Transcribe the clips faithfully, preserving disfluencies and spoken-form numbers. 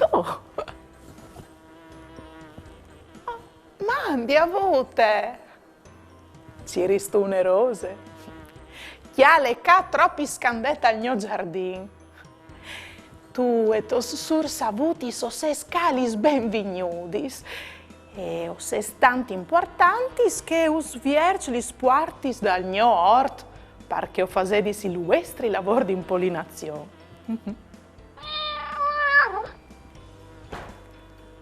Oh. Mandi, avute! Ciristu une rose? Cjale ca, tropi scandè tal gno zardin. Tu e tos surs avutis o sês ca lis benvignudis. E o sês tant impuartantis che us vierç lis puartis dal gno ort, par che o fasedis il vuestri lavôr di impolinazion.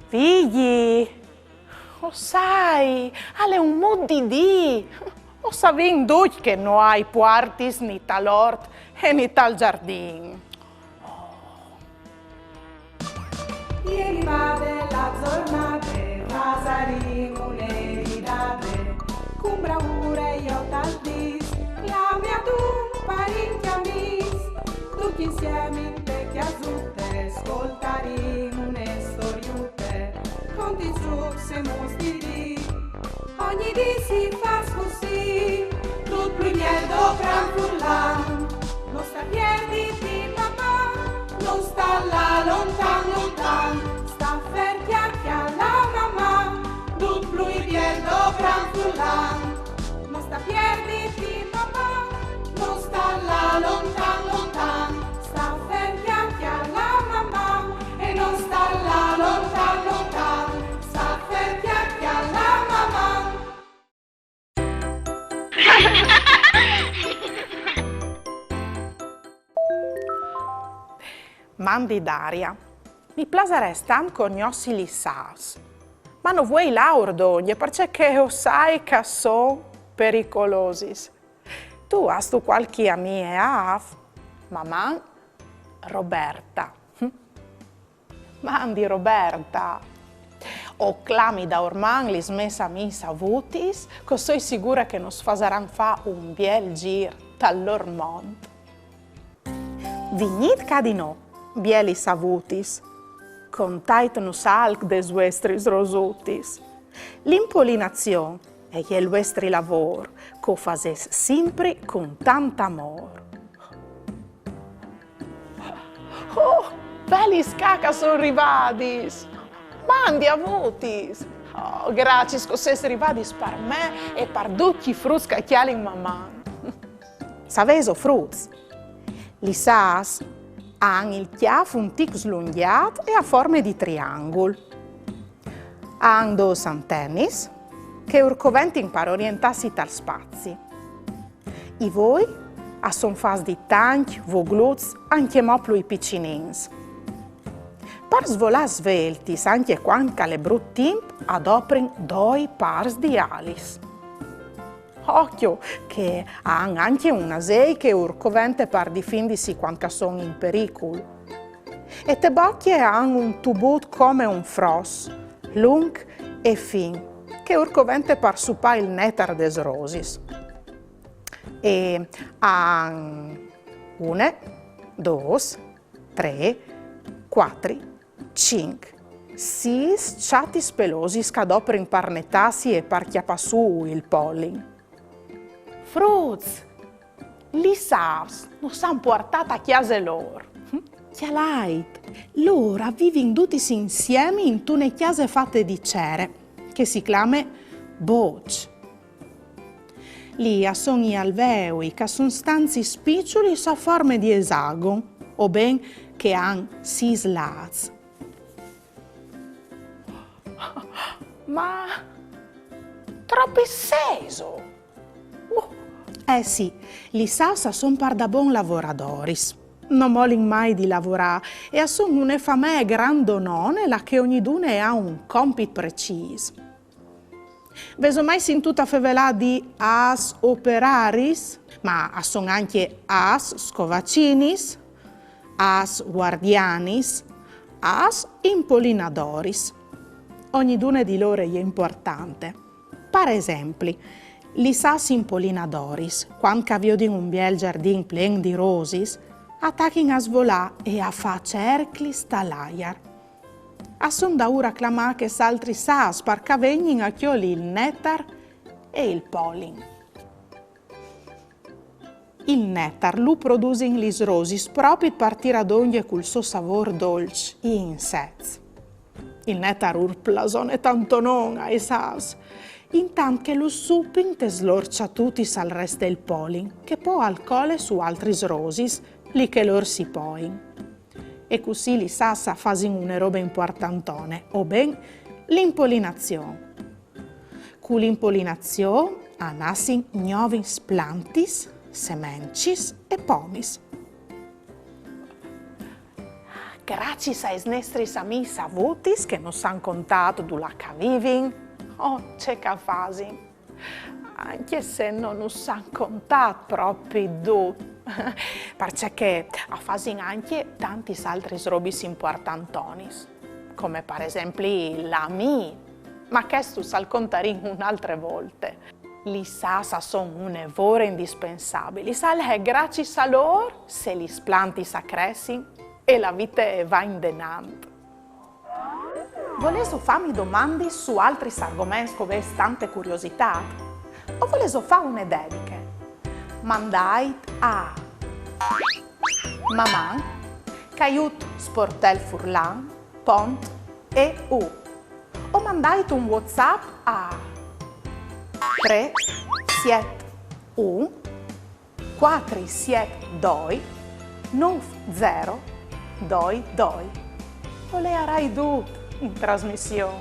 Vigji, o sai, al è un mût di dî. O savìn ducj che no ai puartis ni tal ort e ni tal zardin. E rivade la zornade, fasarìn une ridade, cun braure jo tal dîs, clame adun parinti amîs, ducj insiemi inte cjasute, scoltarìn une storiute, conti zûcs e mûts di dì. Ogni dì si fâs cussì, dut plui biel dopran furlan. No sta pierditi, Maman, no sta lâ lontan lontan, sta fer cjale ca la Maman, dut plui biel dopran furlan. No sta pierditi, Maman, no sta lâ lontan lontan, sta fer cjale ca la Maman, e no sta lâ lontan lontan, sta fer cjale ca la Maman. Mandi Daria, mi plasarès tant cognossi lis âfs, ma no vuei lâur dongje, parcè che o sai che a son pericolosis. Tu âstu cualchi amie âf? Maman, Roberta. Mandi Roberta! O clami daurman lis mês amiis avutis, che o soi sigure che nus fasaran fâ un biel zîr tal lôr mont. Vignît ca di nô, bielis avutis, contaitnus alc des vuestris rosutis. L'impolinazion e je il vuestri lavôr, che o fasês simpri cun tant amôr. Oh, velis ca che a son rivadis! Mandi avutis! Oh, graciis che o sês rivadis par me e par ducj i fruts che a cjalin Maman. Savêso, fruts, lis âfs a àn il cjâf un tic slungjât e a forme di triangul. A àn dôs antenis che ur coventin par orientâsi tal spazi. I voi a son fats di tancj vogluts, ancjemò plui piçinins. Par svolâ sveltis, ancje cuant che al è brut timp, a doprin doi pârs di alis. Ocjo, che a àn ancje un nasei che ur covente par difindisi cuant che a son in pericul. E te bocje a àn un tubut come un fros, lunc e fin, che ur covente par supâ il netar des rosis. E a àn une, dôs, trê, cuatri, cinc, sîs çatis pelosis che a doprin par netâsi e par cjapâ sù il polin. Fruts, lis âfs nus àn puartât a cjase lôr. Cjalait, lôr a vivin dutis insiemi intune cjase fate di cere, che si clame bôç. Li a son i alveui, che a son stanziis piçulis a forme di esagon, o ben che a àn sîs lâts. Ma tropis sêso? Uh. Eh sì, lis âfs a son pardabon lavoradoris. No molin mai di lavorâ e a son une famee grandonone là che ognidune e à un compit precîs. Vêso mai sintût a fevelâ di âfs operariis? Ma a son ancje âfs scovacinis, âfs guardianis, âfs impolinadoris. Ognidune di lôr e je impuartante. Par esempli, lis âfs impolinadoris, cuant che a viodin un biel zardin plen di rosis, a tachin a svolâ e a fâ cerclis tal aiar. A son daûr a clamâ chês altris âfs par che a vegnin a cjoli il netar e il polin. Il netar lu produsin lis rosis propit par tirâ dongje cul so savôr dolç i insets. Il netar ur plasone tantonon ai âfs, intant che lu supin tes lôr çatutis al reste il polin, che po al cole su altris rosis, li che lôr si poin. E cussì lis âfs a fasin une robe impuartantone, o ben l'impolinazion. Cu l'impolinazion a nassin gnovis plantis, semencis e pomis. Graciis ai nestris amîs avutis che nus àn contât dulà che a vivin o ce che a fasin. Ancje se no nus àn contât propit dut, parcè che a fasin ancje tantis altris robis impuartantonis, come par esempli l'amî, ma chest us al contarìn une altre volte. Lis âfs a son une vore indispensabilis, al è graciis a lôr se lis plantis a cressin e la vite e va indenant. Volêso fâmi domandis su altris argoments che o vês tante curiositât? O volêso fâ une dediche? Mandait a maman caiut sportel furlan pont eu o mandait un WhatsApp a trê siet un cuatri siet doi nûf zero doi doi. O leiarai dut in trasmission.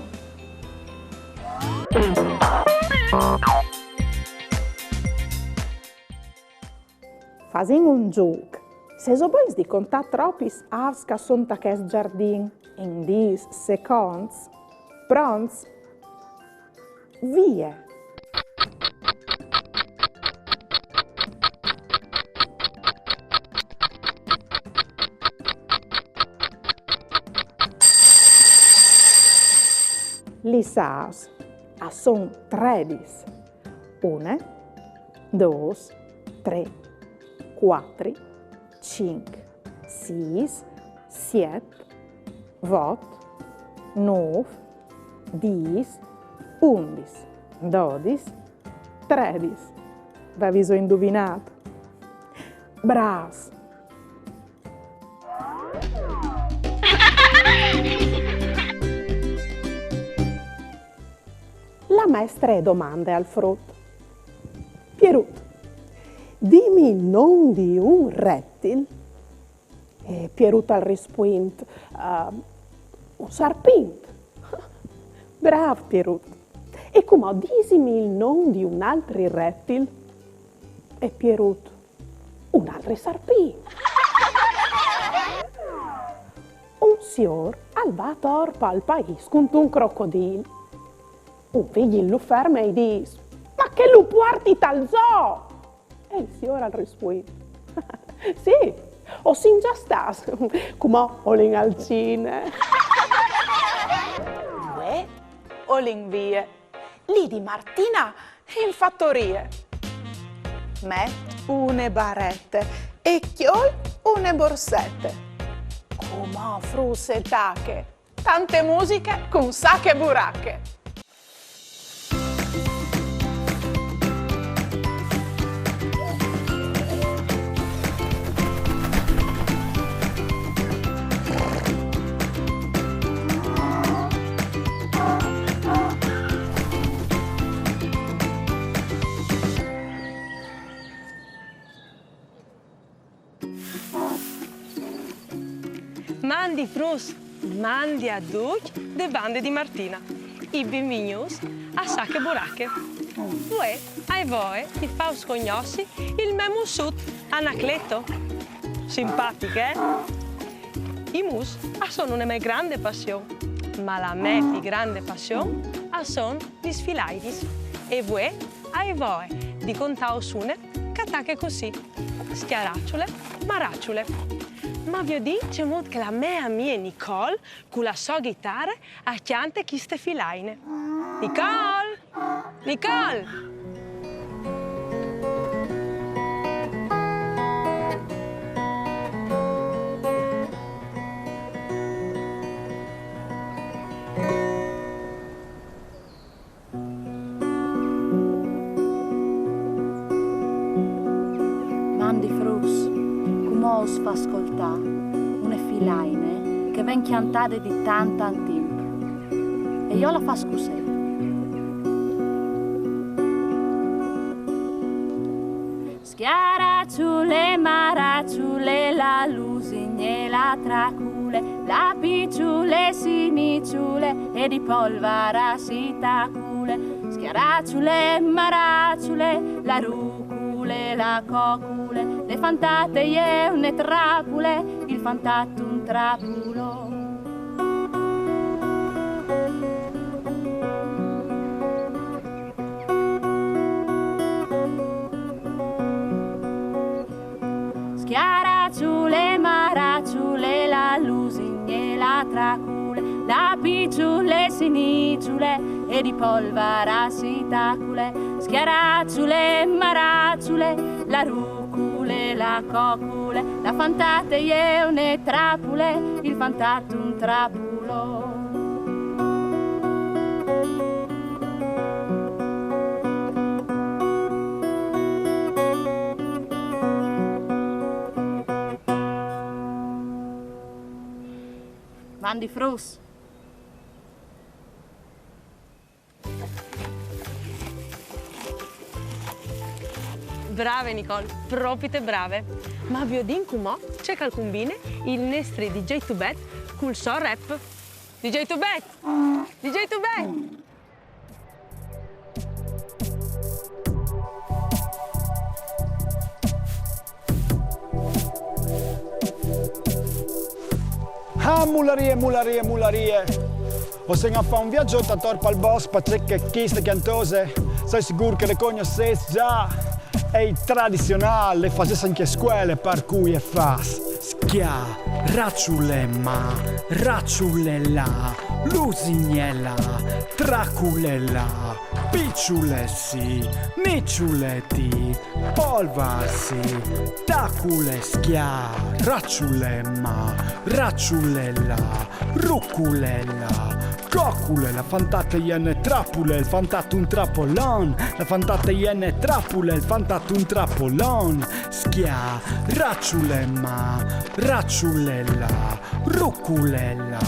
Fasìn un zûc. Sêso bogns di contâ tropis âfs che a son ta chest zardin in dîs seconts? Pronts? Vie! Lis âfs a son tredis. Une, dôs, trê, cuatri, cinc, sîs, siet, vot, nûf, dîs, undis, dodis, tredis. Vêso induvinât? Brâfs! La mestre e domande al frut: Pierut, dimi il non di un retil. E Pierut al rispuint: "Eh, un sarpint." "Brâf, Pierut. E cumò disimi il non di un altri retil." E Pierut: "Un altri sarpint." Un siôr al va ator pal paîs cuntun crocodîl. Un vigjil lu ferme e i dîs: "Ma che lu puarti tal zoo!" E il siôr al rispuint: "Sì, o sin za stâts, cumò o lin al cine." Vuê o lin vie. Li di Martina in fatorie. Met une barete e cjol une borsete. Cumò, fruts, e tache. Tante musiche cun Sache Burache. Mandi fruts, mandi a ducj de bande di Martina. E benvignûts a Sache Burache. Vuê o ai voie di fâus cognossi il me mussut Anacleto. Simpatic, eh? I mus a son une mê grande passion, ma la mê plui grande passion a son lis filaidis. E vuê o ai voie di contâus une che e tache cussì: Scjaraçule, maraçule. Ma viodìn cemût che la mê amie Nicole, cu la sô ghitare, e cjante cheste filaine. Nicole! Nicole! Us fâs scoltâ une filaine che e ven cjantade di tant tant timp. E jo la fâs cussì. Scjaraçule, maraçule, la lusigne, la tracule, la piçule, siniçule, e di polvara si tacule. Scjaraçule, maraçule, la rucule, la cocule, le fantate e une trapule, il fantat un trapulon. Scjaraçule, maraçule, la lusigne, la tracule, la piçule, siniçule, e di polvara si tacule. Scjaraçule, maraçule, la rucule, la cocule, la fantate e une trapule, il fantat un trapulon. Mandi fruts! Brave Nicole, propite brave. Ma viodìn cumò ce che al cumbine il nestri D J Tubet cul so rap. D J Tubet! D J Tubet! Ah, mularie, mularie, mularie! O sin a fâ un viaç ator pal bosc, parcè che cheste cjantose o soi sigûr che le cognossês za. E je tradizionâl, le fasês ancje a scuele, par cui e fâs: scjaraçule ma, raçule la, lusignela, tracule la, piçule si, niçule ti, polvar si, tacule, scjaraçule ma, raçule la, rucule la, cocule, la fantate e je une trapule, il fantat un trapolon, la fantate e je une trapule, il fantat un trapolon, scjaraçule ma, raçule la, rucule la,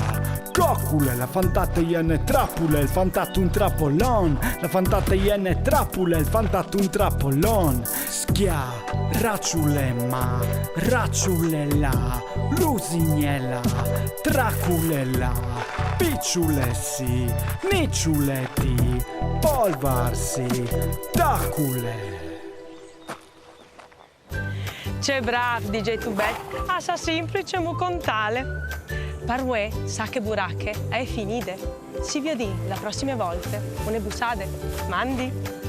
cocule, la fantate e je une trapule, il fantat un trapolon, la fantate e je une trapule, il fantat un trapolon, scjaraçule ma, raçule la, lusignela, tracule la, piçule si, niçule ti, polvar si, tacule. Ce brâf, D J Tubet, al sa simpri cemût contâle. Par vuê, Sache Burache e je finide. Si viodìn la prossime volte. Une bussade. Mandi!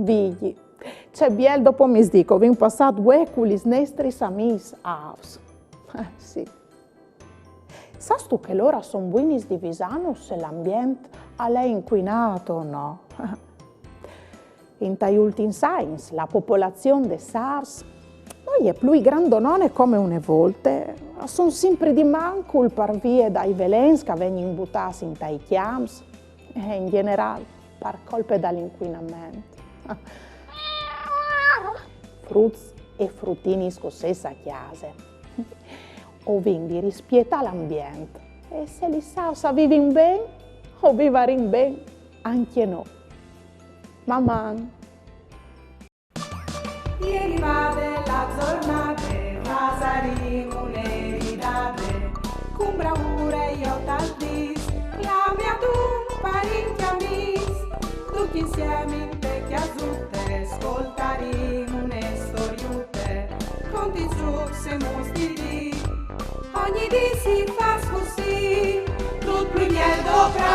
Vigji, ce biel dopomisdì che o vin passât vuê cu lis nestris amiis âfs. Eh, sì. Sâstu che lôr a son buinis di visânus se l'ambient al è incuinât o no? Intai ultins agns la popolazion des âfs no je plui grandonone come une volte, a son simpri di mancul par vie dai velens che a vegnin butâts intai cjamps e, in gjenerâl, par colpe dal incuinament. Fruts e frutinis che o sês a cjase, o vin di rispietâ l'ambient e se lis âfs a vivin ben, o vivarìn ben ancje nô. Maman! E rivade la zornade, fasarìn une ridade, cun braure jo tal dîs, clame adun parint e amîs, ducj insiemi inte cjasute, scoltarìn une storiute, conti, zûcs e mûts di dì. Ogni dì si fâs cussì, dut plui biel dopra